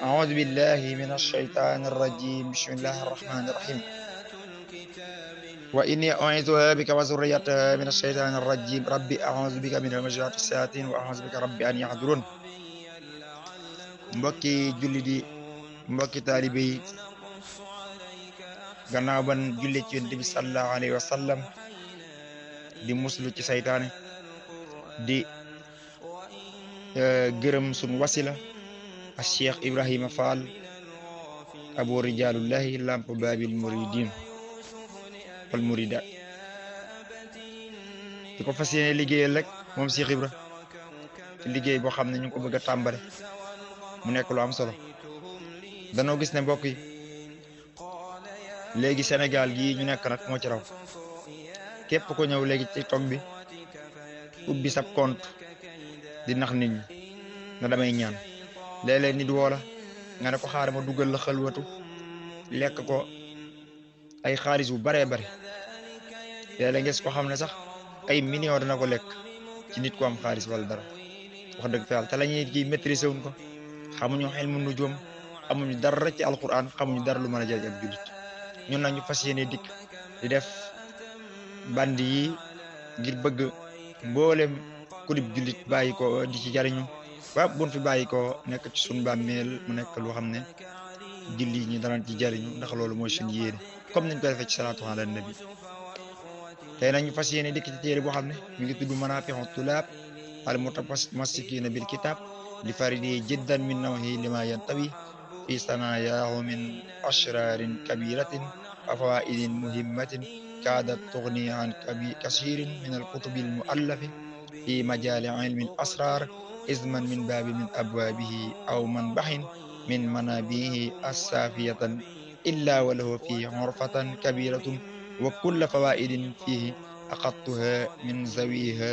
أعوذ بالله من الشيطان الرجيم بسم الله الرحمن الرحيم وإني أعيذها بك وذريتها من الشيطان الرجيم ربي أعوذ بك من همزات الشياطين وأعوذ بك ربي أن يحضرون mbokki jullit yi mbokki taalibe yi gannaaw ban julli ci Yonent bi sallallahu alayhi wa sallam di muslu ci saytaane di gërëm sunu wasila ak Cheikh Ibrahima Fall abu rijalullahi lamp babil muridin wal muridat di ko fas yéene liggéeyal rek moom Cheikh Ibra ci liggéey boo xam ne ñu ngi ko bëgg a tàmbale mu nekk lu am solo danoo gis ne mbokk yi léegi Sénégal gii ñu nekk nag moo ci raw képp ko ñëw léegi ci TikTok bi ubbi sab compte di nax nit ñi na damay ñaan léeg-léeg nit woola nga ne ko xaaral ma dugal la xalwatu lekk ko ay xaalis bu baree bari léeg-léeg ngeen ko xam ne sax ay millions dana ko lekk ci nit ku am xaalis wala dara wax dëgg fa yàlla te la ñuy kii maîtriser wuñ ko xamuñu ilmu nujum xamuñu dara ci alquran xamuñu dara lu mën a jëriñ ab jullit ñun nag ñu fas yéene dikk di def bandi yi ngir bëgg mboolem kulib jullit bàyyi ko di ci jariñu ba buñ fi bàyyi ko nekk ci suñu bàmmeel mu nekk loo xam ne jullit ñi danañ ci jariñu ndax loolu mooy suñu yéene comme niñ ko defee ci salaatu ala nabi tey nag ñu fas yéene dikk ci téere boo xam ne mi ngi tudd manaafi'u tulaab al mutamassikina bil kitab li faridi jiddan min nawhi lima yantawi fi sanayaahu min ashrarin kabiratin wa fawaidin muhimmatin kaadat tughni an kasirin min al kutubi al muallafi fi majali ilmi al asrar izman min babi min abwabihi aw manbahin min manabihi assafiyatan illa wa lahu fihi hurfatan kabiratun wa kulla fawaidin fihi aqadtuha min zawiha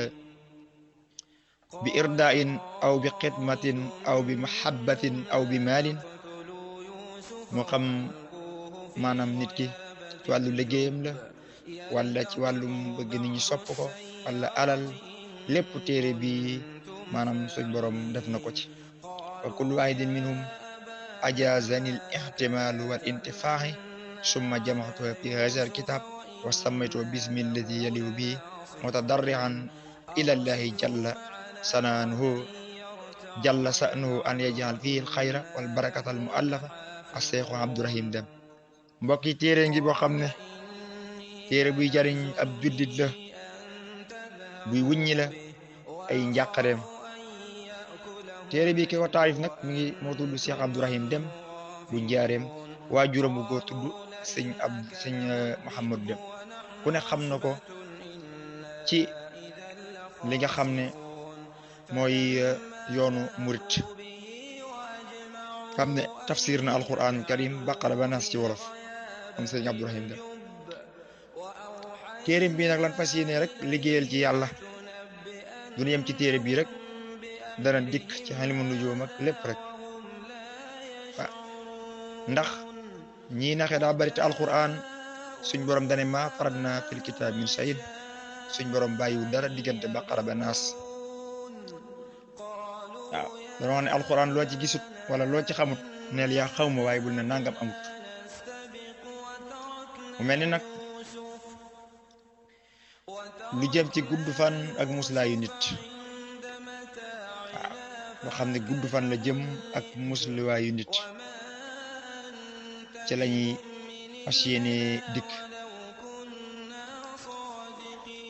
bi irda'in aw bi xidmatin aw bi mahabbatin aw bi maalin moo xam maanaam nit ki ci wàllu liggéeyam la wala ci wàllum bëgg nit ñi sopp ko wala alal lépp téere bi maanaam suñ borom def na ko ci wa kullu wahidin minhum ajazani al ihtimalu wal intifaahi summa jama'tuha fi hadha al kitab wa sammaytu bismi alladi yalihu bihi mutadarri'an ila allahi jalla sa'nuhu an yaj'al fihi al khayra wal barakata al mu'allafa as-Seexu Abdurahim Dem mbokk yi téere ngi boo xam ne téere buy jariñ ab juddit la buy wuññi la ay njàqareem téere bi ki ko taarif nag mi ngi moo tudd Seex Abdurahim Dem bu njaareem waajuram bu góor tudd sëñ Mouhamadou Dem ku ne xam na ko ci li nga xam ne mooy yoonu murit xam ne tafsir na alquran karim baqara ba nas ci wolof am sëñ Abdurahim Dem téere bi nag lan fas yéene rek liggéeyal ci yàlla du ñu yem ci téere bii rek dana dikk ci ilmu nujum ak lépp rek waaw ndax ñii naxe daa bari te alquran suñ borom dane ma faradna fil kitab min shay'in suñ borom bàyyiwu dara diggante baqara ba naas waaw dana wax ne alquran loo ci gisut wala loo ci xamut neel yaa xawma waaye bul ne nangam amut mu mel ni nag lu jëm ci gudd fan ak muslaayu nit waaw loo xam ne gudd fan la jëm ak musluwaayu nit ci lañuy fas yéene dikk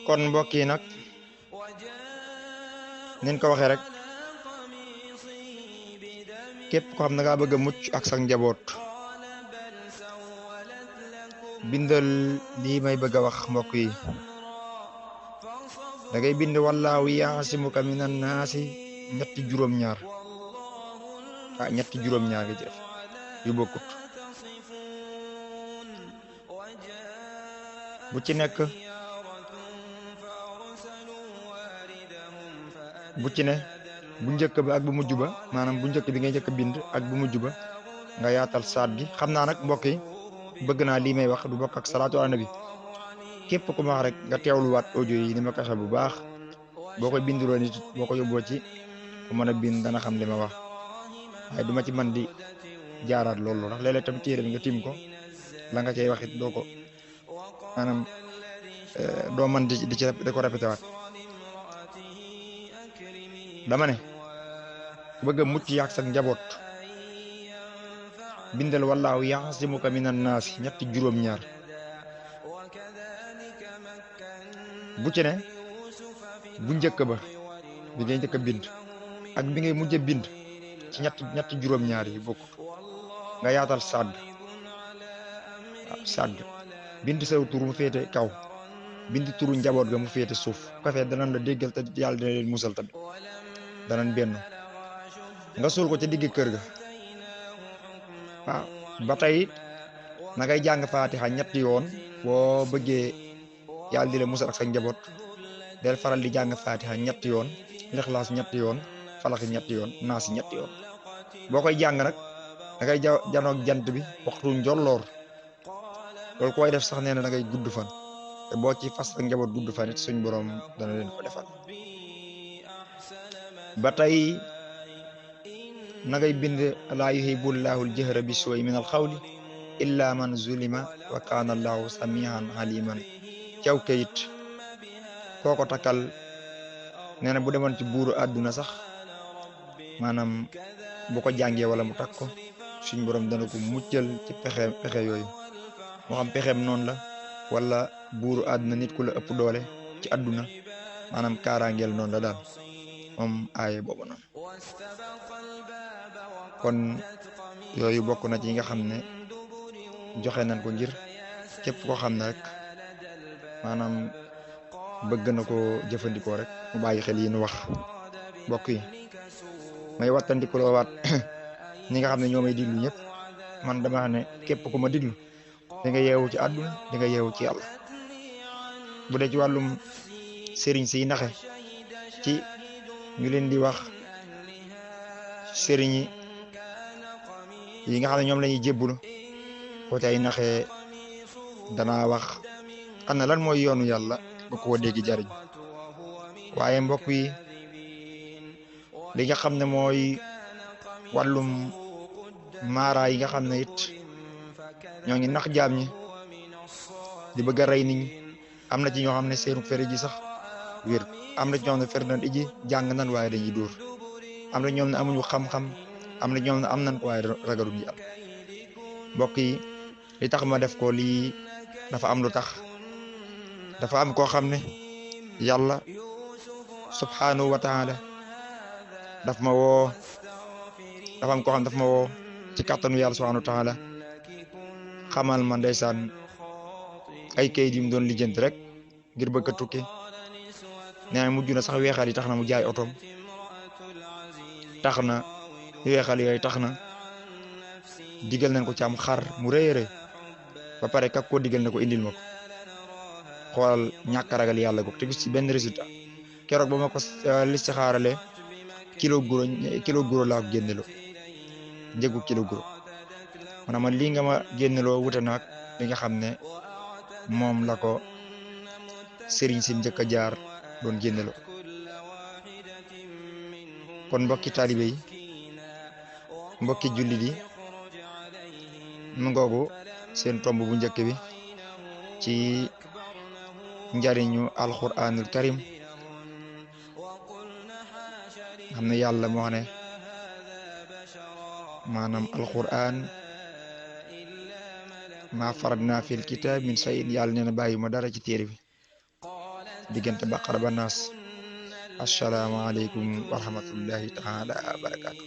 kon mbokk yi nag nin ko waxee rek képp ko xam ne nga bëgg a mucc ak sa njaboot bindal lii may bëgg a wax mbokk yi da ngay bind wallaahu yaasimuka minan naasi ñetti juróom-ñaar ñetti juróom-ñaar nga ci def yu bokkut bu ci nekk bu ci ne bu njëkk ba ak bu mujj ba maanaam bu njëkk bi ngay njëkk bind ak bu mujj ba nga yaatal saat gi xam naa nag mbokk yi bëgg naa lii may wax du bokk ak salaatu ala nabi képp ku ma wax rek nga teewluwaat audio yi ni ma ko waxee bu baax boo koy binduloo nit boo ko yóbboo ci ku mën a bind dana xam li ma wax waaye duma ci man di jaaraat loolu ndax léeg-léeg tam téere bi nga tim ko la nga cay waxit doo ko maanaam doo man di ko répété waat dama ne ku bëgg a mucc yaak sa njaboot bindal wallaahu yaxsimuka minan naasi ñetti juróom-ñaar bu ci ne bu njëkk ba bi ngay njëkk a bind ak bi ngay mujj a bind ci ñetti juróom-ñaar yi bokk nga yaatal sàdd bind saw tur mu féete kaw bind turu njaboot ga mu féete suuf bu ko fee danañ la déggal te yàlla dina leen musal tamit danañ benn nga suul ko ca digg kër ga waaw ba tey na ngay jàng faatixa ñetti yoon boo bëggee yàlla di la musal ak sa njaboot del faral di jàng faatixa ñetti yoon lixlaas ñetti yoon falaxi ñetti yoon naasi ñetti yoon boo koy jàng nag da ngay janoog jant bi waxtu njolloor loolu koy def sax nee na da ngay gudd fan te boo ci fas ak njaboot gudd fan it suñ borom dana leen ko defal ba tey na ngay bind laa yuhibbullahu al-jahra bi suu'i min al-qawli illa man zulima wa kaana allahu samihan aliman caw kayit koo ko takkal nee na bu demoon ci buuru àdduna sax maanaam bu ko jàngee wala mu takk ko suñ borom dana ko muccal ci pexe yooyu moo xam pexeem noonu la wala buuru àdduna nit ku la ëpp doole ci àdduna maanaam kaaraangeel noonu la daal moom aaye boobu noonu kon yooyu bokk na ci yi nga xam ne joxe nañ ko ngir képp koo xam ne rek maanaam bëgg na ko jëfandikoo rek mu bàyyi xel yi nu wax mbokk yi may wattandikuloo waat ñi nga xam ne ñoo may diglu ñëpp man dama ne képp ku ma diglu di nga yeewu ci àdduna di nga yeewu ci yàlla bu dee ci wàllum sëriñ siy naxe ci ñu leen di wax sëriñ yi nga xam ne ñoom la ñuy jébbulu ko tay naxe danaa wax ana lan mooy yoonu yàlla ba ko dégg jariñ waaye mbokk yi li nga xam ne mooy wàllum maara yi nga xam ne it ñoo ngi nax jaam ñi di bëgg a rey nit ñi am na ci ñoo xam ne seenu fere ji sax wér am na ci ñoo xam ne fere nañ iji jàng nan waaye dañuy dóor am na ñoom ne amuñu xam-xam am na ñoom ne am nañ ko waaye ragalum ji am mbokk yi li tax ma def ko lii dafa am lu tax dafa am koo xam ne yàlla subhanahu wa taala daf ma woo dafa am koo xam ne daf ma woo ci kàttanu yàlla subhanahu wa taala xamal ma ndeysaan ay kayit yu mu doon lijjanti rek ngir bëgg a tukki nee na mujj na sax weexal yi tax na mu jaay otom tax na weexal yooyu tax na digal nañ ko ci am xar mu rëy a rëy ba pare kak koo digal na ko indil ma ko xoolal ñàkk ragal yàlla goog te gis ci benn résultat keroog ba ma ko listixaarale kilo guro laa ko génneloo njëgu kilo guro maanaam lii nga ma génneloo wute naag li nga xam ne moom la ko sëriñ si njëkk a jaar doon génneloo kon mbokki taalibe yi mbokki jullit yi mu ngoogu seen tomb bu njëkk bi ci njariñu alquranul karim xam ne yàlla moo ne maanaam alquran ma faradna fil kitab min shay'in yàlla nee na bàyyi ma dara ci téere bi diggante baqara ba naas assalaamu aleykum wa rahmatullahi taala wa barakatuh